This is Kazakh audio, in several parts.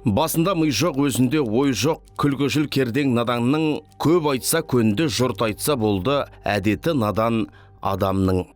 Басында ми жоқ, өзінде ой жоқ, күлкішіл кердең наданның көп айтса көнді, жұрт айтса болды, әдеті надан адамның.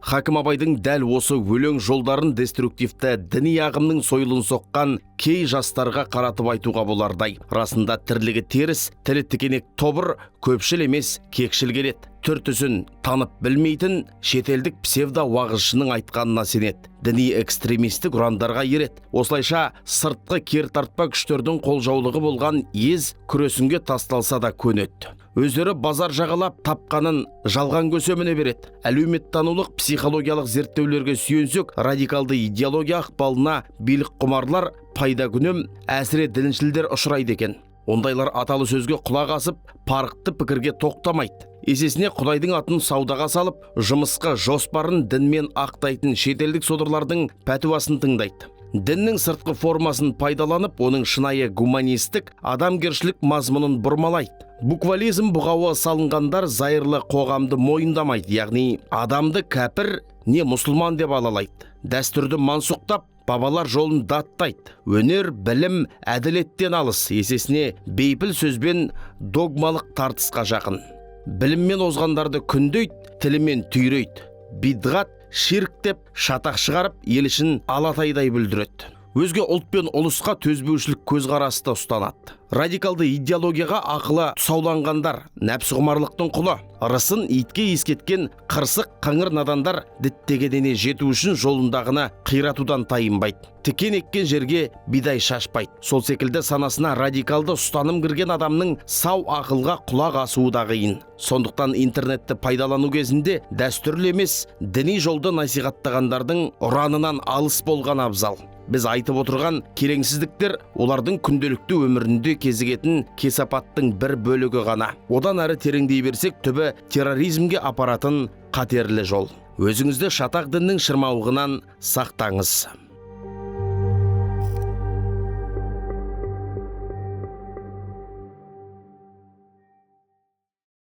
Хакім Абайдың дәл осы өлең жолдарын деструктивті діни ағымның сойылын соққан кей жастарға қаратып айтуға болардай. Расында тірлігі теріс, тілі тікенек тобыр көпшіл емес, кекшіл келеді. Түр түсін танып білмейтін шетелдік псевдо уағызшының айтқанына сенеді. Діни экстремистік ұрандарға ереді. Осылайша сыртқы кертартпа күштердің қолжаулығы болған ез күресінге тасталса да көнеді. Өздері базар жағалап тапқанын жалған көсеміне береді. Әлеуметтанулық, психологиялық зерттеулерге сүйенсек, радикалды идеология ықпалына билік құмарлар, пайда күнем, әсіре діншілдер ұшырайды екен. Ондайлар аталы сөзге құлақ асып, парықты пікірге тоқтамайды. Есесіне Құдайдың атын саудаға салып, жұмысқа жоспарын дінмен ақтайтын шетелдік содырлардың пәтуасын тыңдайды. Діннің сыртқы формасын пайдаланып, оның шынайы гуманистік, адамгершілік мазмұнын бұрмалайды. Буквализм бұғауы салынғандар зайырлы қоғамды мойындамайды, яғни адамды кәпір не мұсылман деп алалайды. Дәстүрді мансұқтап, бабалар жолын даттайды. Өнер, білім, әділеттен алыс, есесіне бейпіл сөзбен догмалық тартысқа жақын. Біліммен озғандарды күндейді, тілімен түйрейді. Бидғат, ширк деп шатақ шығарып, ел ішін алатайдай бүлдіреді. Өзге ұлт пен ұлысқа төзбеушілік көзқарасты ұстанады. Радикалды идеологияға ақылы тұсауланғандар, нәпсіқұмарлықтың құлы, ырысын итке иіскеткен қырсық қыңыр надандар діттегеніне жету үшін жолындағыны қиратудан тайынбайды. Тікен еккен жерге бидай шашпайды. Сол секілді санасына радикалды ұстаным кірген адамның сау ақылға құлақ асуы да қиын. Сондықтан интернетті пайдалану кезінде дәстүрлі емес, діни жолды насихаттағандардың ұранынан алыс болған абзал. Біз айтып отырған келеңсіздіктер олардың күнделікті өмірінде кезігетін кесапаттың бір бөлігі ғана. Одан әрі тереңдей берсек, түбі терроризмге апаратын қатерлі жол. Өзіңізді шатақ діннің шырмауығынан сақтаңыз.